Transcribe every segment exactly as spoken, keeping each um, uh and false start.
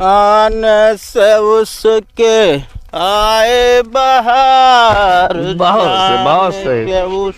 आने से उसके आए बाहर, बहुत सही, बहुत जाने सही। से उस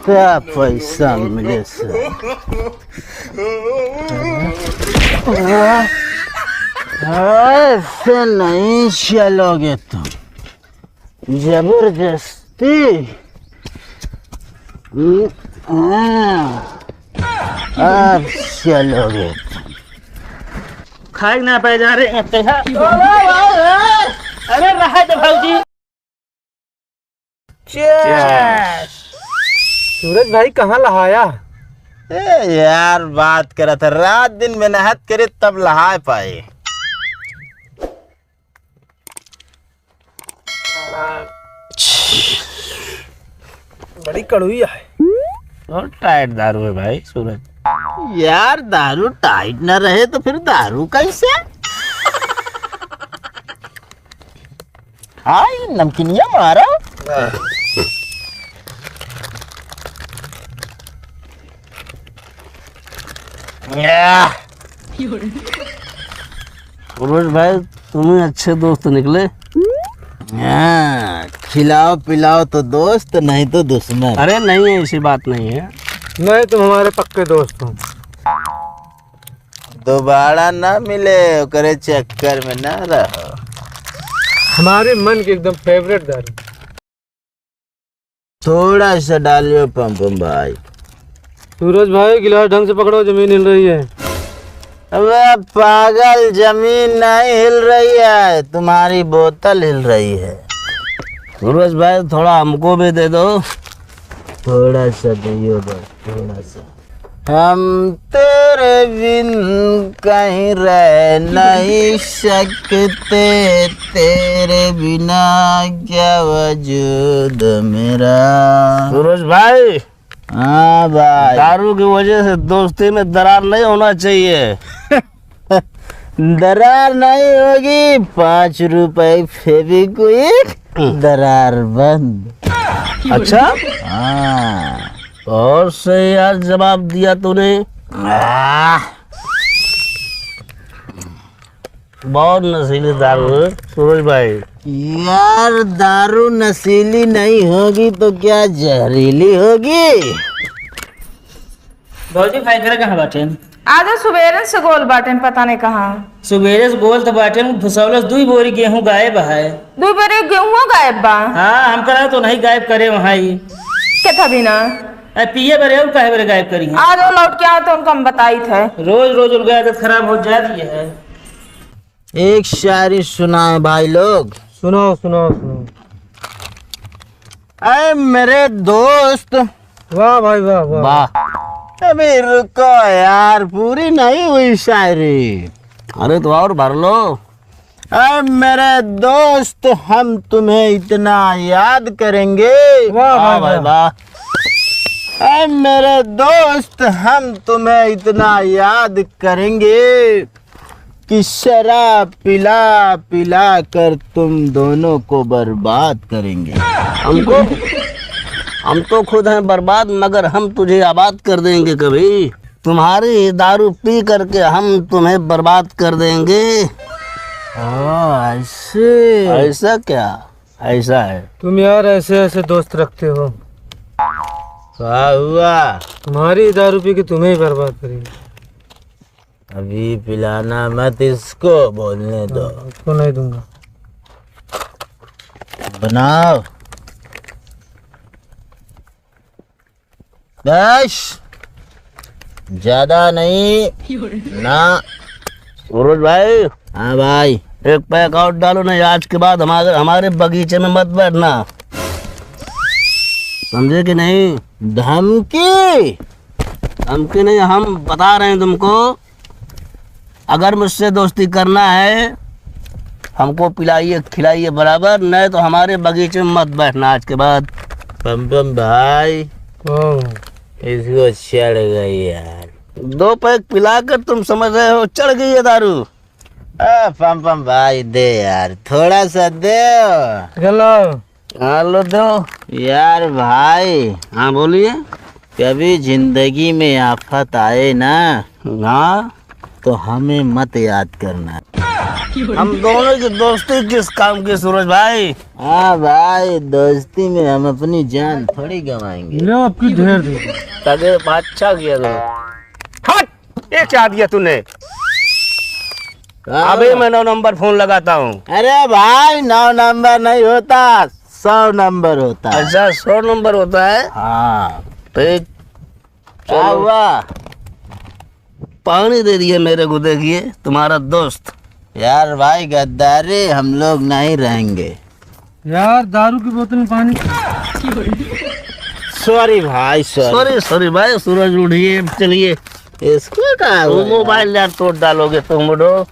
क्या पैसा मिले से। ऐसे नहीं चलोगे तुम। जबरदस्ती। हम्म, हाँ। अब चलोगे। खाए ना पाए जा रहे हैं, अब तो है। अरे रहा दे भौजी। Cheers। सूरज भाई, कहाँ लहाया? ए यार, बात करत है, रात दिन मेहनत करे तब लहाए पाए। बड़ी कड़वी है। बहुत टाइट दारू है भाई सूरज। यार, दारू टाइट ना रहे तो फिर दारू कैसे? हाँ, ये नमकीनिया मारा। या। सूरज भाई, तुम ही अच्छे दोस्त निकले। हाँ, खिलाओ पिलाओ तो दोस्त, नहीं तो दुश्मन। अरे नहीं, ऐसी बात नहीं है। नहीं, तुम हमारे पक्के दोस्त हो। दोबारा ना मिले, ओकरे चक्कर में ना रहो। हमारे मन के एकदम favourite दारू। थोड़ा सा डालियो पम पम भाई। सूरज भाई, गिलास ढंग से पकड़ो, जमीन हिल रही है। अबे पागल, जमीन नहीं हिल रही है, तुम्हारी बोतल हिल रही है। सूरज भाई, थोड़ा हमको भी दे दो। थोड़ा सा दियो बस, थोड़ा सा। हम तेरे बिन कहीं रह नहीं सकते, तेरे बिना क्या वजूद मेरा। सूरज भाई। हाँ भाई। दारू की वजह से दोस्ती में दरार नहीं होना चाहिए। दरार नहीं होगी, पाँच रुपए Fevikwik, हम्म। दरार बंद। अच्छा? हाँ। बहुत सही यार, जवाब दिया तूने। आह। बहुत नशीली दारू है, सूरज भाई। यार, दारू नशीली नहीं होगी तो क्या जहरीली होगी? भौजी, भाई घर कहाँ बाटेन? आज सुबेरे से गोल बाटेन, पता नहीं कहाँ। सुबेरे से गोल तो बाटेन, भुसौलस दुई बोरी गेहूं गायब है। दुई बोरी गेहूं गायब बा? हाँ, हम कहा तो नहीं गायब करे वहाँ ही। के था बिना? ए, पिए बरे और काहे बरे गायब करी हैं? आज वो लौट के आओ तो उनको हम बताई थे। रोज रोज उनका आदत खराब हो जाती है। एक शायरी सुनाए भाई लोग। सुनाओ, सुनाओ, सुनाओ। ऐ मेरे दोस्त। वाह भाई, वाह, वाह। वाह। अभी रुको यार, पूरी नहीं हुई शायरी। अरे तो और भर लो। ऐ मेरे दोस्त, हम तुम्हें इतना याद करेंगे। वाह वाह भाई, भाई, वाह। वाह। ऐ मेरे दोस्त, हम तुम्हें इतना याद करेंगे कि शराब पिला पिला कर तुम दोनों को बर्बाद करेंगे। हमको, हम तो खुद हैं बर्बाद, मगर हम तुझे आबाद कर देंगे कभी। तुम्हारी दारू पी करके हम तुम्हें बर्बाद कर देंगे। हाँ, ऐसे। ऐसा क्या? ऐसा है। तुम यार ऐसे ऐसे दोस्त रखते हो। क्या हुआ? तुम्हारी दारू पी के तुम्हें ही बर्बाद करेंगे। अभी पिलाना मत इसको, बोलने दो। हाँ, उसको नहीं दूंगा। बनाओ। बस, ज्यादा नहीं ना। सूरज भाई। हाँ भाई। एक पैक और डालो, नहीं आज के बाद हमारे, हमारे बगीचे में मत बैठना, समझे कि नहीं? धमकी? धमकी नहीं, हम बता रहे हैं तुमको, अगर मुझसे दोस्ती करना है, हमको पिलाइए, खिलाइए बराबर, नहीं तो हमारे बगीचे में मत बैठना आज के बाद। पम पम भाई, ओ। इसको चढ़ गई यार। दो पैक पिलाकर तुम समझ रहे हो, चढ़ गई है दारू। आ, पम पम भाई, दे यार, थोड़ा सा दे। गलो। हाँ, लो दो। यार भाई। हाँ, बोलिए। कभी जिंदगी में आफत आए ना, हाँ। तो हमें मत याद करना। हम दोनों की दोस्ती किस काम की, सूरज भाई? हाँ भाई, दोस्ती में हम अपनी जान थोड़ी गंवाएंगे। लो, आपकी ढेर दे दो। ताकि अच्छा किया तुमने। हट! ये क्या दिया तूने? हाँ। अबे मैं नौ नंबर फोन लगाता हूँ। अरे भाई, नौ नंबर नहीं होता, सौ नंबर होता है। अच्छा, सौ नंबर होता है? हाँ। तो ये क्या चलो। हुआ? पानी दे दिए मेरे को, देखिए, तुम्हारा दोस्त। यार भाई, गद्दारी हम लोग नहीं रहेंगे। यार, दारू की बोतल में पानी। सॉरी भाई, सॉरी। सॉरी, सॉरी भाई, सूरज उठिए, चलिए। इसको क्या वो हुआ मोबाइल यार? यार तोड़ डालोगे तुम, उठो।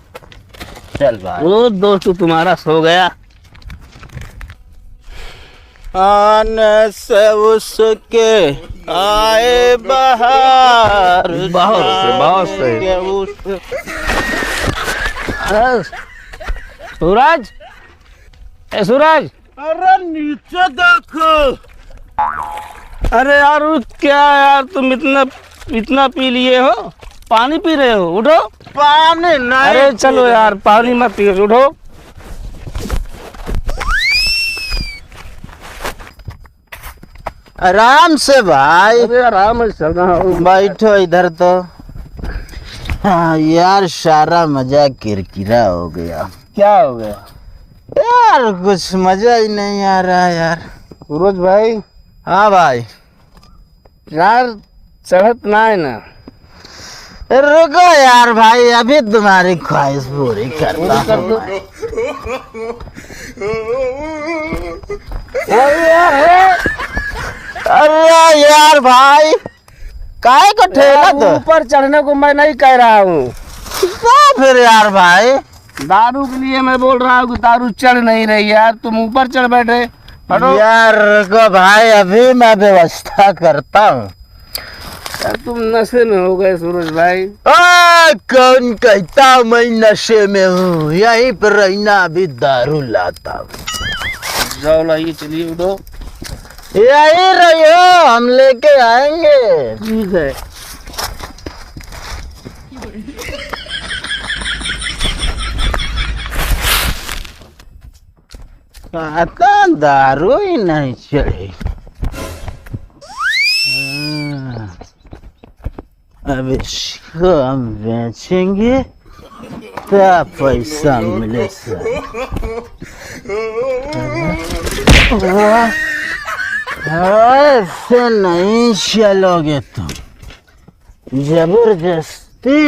चल भाई। वो दोस्त तुम्हारा सो गया। आने से उसके आए बाहर। बहुत सही, बहुत सही। के उस हाँ, सूरज, ए सूरज। अरे नीचे देखो। अरे यार, वो क्या यार, तुम इतना, इतना पी लिए हो, पानी पी रहे हो, उठो। पानी नहीं अरे पी चलो रहे। यार, पानी मत पियो, उठो। आराम से भाई। अरे आराम से चल रहा हूँ। बैठो इधर तो। हाँ यार, सारा मजा किरकिरा हो गया। क्या हो गया? यार, कुछ मजा ही नहीं आ रहा यार। सूरज भाई। हाँ भाई। यार, चढ़त ना है ना। रुको यार भाई, अभी तुम्हारी ख्वाहिश पूरी करता हूँ मैं। अरे यार, हे। अरे यार भाई, काहे को ठेला यार, तो? ऊपर चढ़ने को मैं नहीं कह रहा हूँ। तो फिर यार भाई, दारू के लिए मैं बोल रहा हूँ कि दारू चढ़ नहीं रही यार, तुम ऊपर चढ़ बैठे। हटो। यार रुको भाई, अभी मैं व्यवस्था करता हूँ। यार तुम नशे में हो गए सूरज भाई। आ, कौन कहता मैं नशे में हूँ? यहीं पर रहना, अभी दारू लाता हूँ। जाओ लाइए, चलिए उठो। यहीं रहियो, हम लेके आएंगे। ठीक है। आता दारू ही नहीं चढ़ी। हाँ, अब इसको हम बेचेंगे तो पैसा मिले सर। वाह, ऐसे नहीं चलोगे तुम। जबरदस्ती।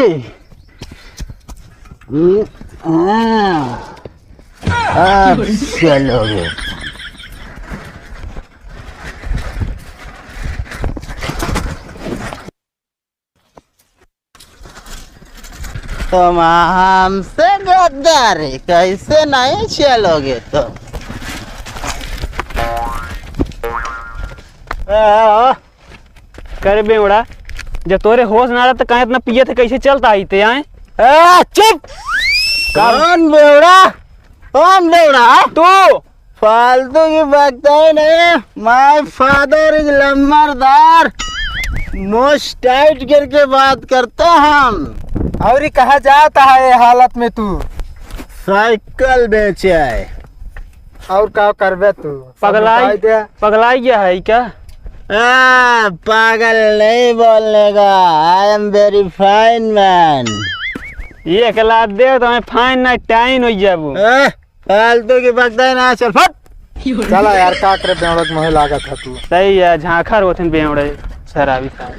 हम्म, हाँ। अब चलोगे। तुम हमसे गद्दारी कैसे नहीं चलोगे तुम? आ, करे बेवड़ा, जब तोरे होश ना रहत, त काहे इतना पियत है, कैसे चलता आई ते आए? ए, चुप! का? कौन बेवड़ा? कौन बेवड़ा? तू! फालतू की बकता है नहीं। My father is लंबरदार। मोस्ट टाइट करके बात करते हम। और ये कहाँ जाता है ये हालत में तू? साइकिल बेचे है। और का करबे तू? पगलाई, समझाई दे। पगलाई गया है क्या? आ, पागल नहीं बोलने का। I am very fine man। ये अकेला दे तो मैं फाइन ना टाइन हो जाबू। ए, फालतू की बकता है ना, चल फट। चला यार, का करे बेवड़क मोहे लागत है तू। सही है, झांखर होथिन बेवड़े, शराबी साहब।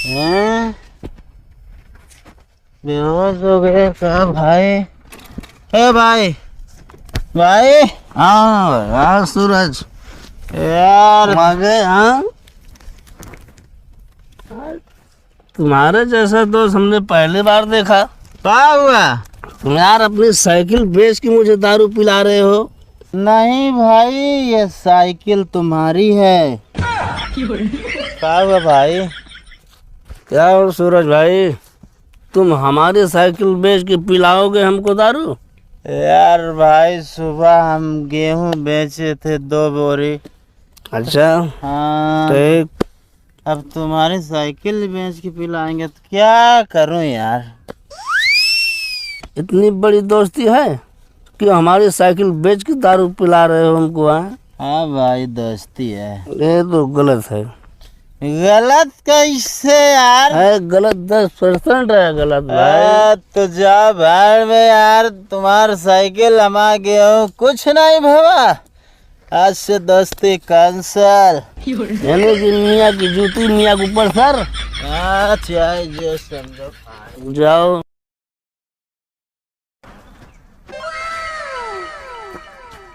हैं? बेहोश हो गए का भाई? ए भाई, भाई। हाँ, हाँ सूरज। यार। मगे, हाँ? तुम्हारे जैसा दोस्त हमने पहली बार देखा। का हुआ? तुम यार अपनी साइकिल बेच के मुझे दारू पिला रहे हो। नहीं भाई, ये साइकिल तुम्हारी है। का हुआ भाई? क्या हो सूरज भाई, तुम हमारी साइकिल बेच के पिलाओगे हमको दारू? यार भाई, सुबह हम गेहूं बेचे थे दो बोरी। अच्छा। हाँ। तो एक अब तुम्हारी साइकिल बेच के पिलाएंगे तो क्या करूं यार? इतनी बड़ी दोस्ती है कि हमारी साइकिल बेच के दारू पिला रहे हो हमको, हाँ? हाँ भाई, दोस्ती है। ये तो गलत है। गलत कैसे यार? है गलत, दस परसेंट है गलत भाई। आ, तो जा भाड़ में यार, तुम्हार साइकिल हमा गए हो, कुछ नहीं भवा। आज से दोस्ती cancel। यानी कि मियाँ की जूती मियाँ के ऊपर सर। हाँ, चाहे जो समझो। जाओ।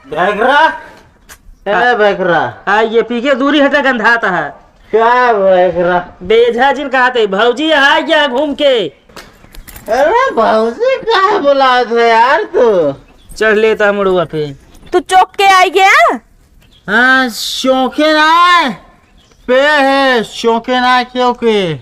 बैगरा, ए बैगरा। आ, ये पी के दूरी हटा, गंधाता है। क्या बैगरा? बेझा जिन कहते, भौजी आ गया घूम के। अरे भौजी काहे बुलावत है यार तू? चढ़ लेता मुड़ुआ पे। तू चौक के आई गया? हाँ, चौके ना है, पे है, चौके ना क्यों के?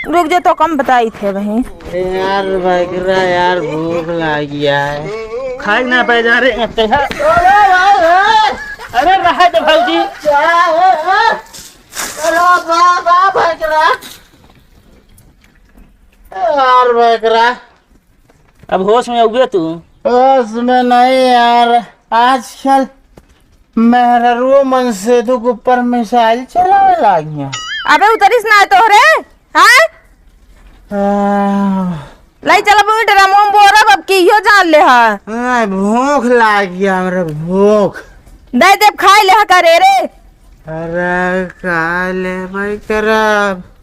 रुक जा, तो कम बताई थे वहीं। ए यार, बैगरा यार, भूख लाग गया है। खाई ना पै जा रे, अब ते है। अरे भाई, ए! अरे रहा दे भौजी। क्या है, ए? अरे बा, बा, बैगरा। यार, बैगरा। अब होश में हुए तू? होश में नहीं यार, आजकल मेहररुओ मन सेतु के ऊपर मिसाइल चलावे लागी हैं। अबे उतरिस ना तोहरे, हाँ? आह। लाई चल अब ड्रमो में बोरब, अब की इहो जान ले हा। आ, भूख लागी हमरा, भूख। दे देब खाए ले हा करे रे। अरे, का ले भाई करब?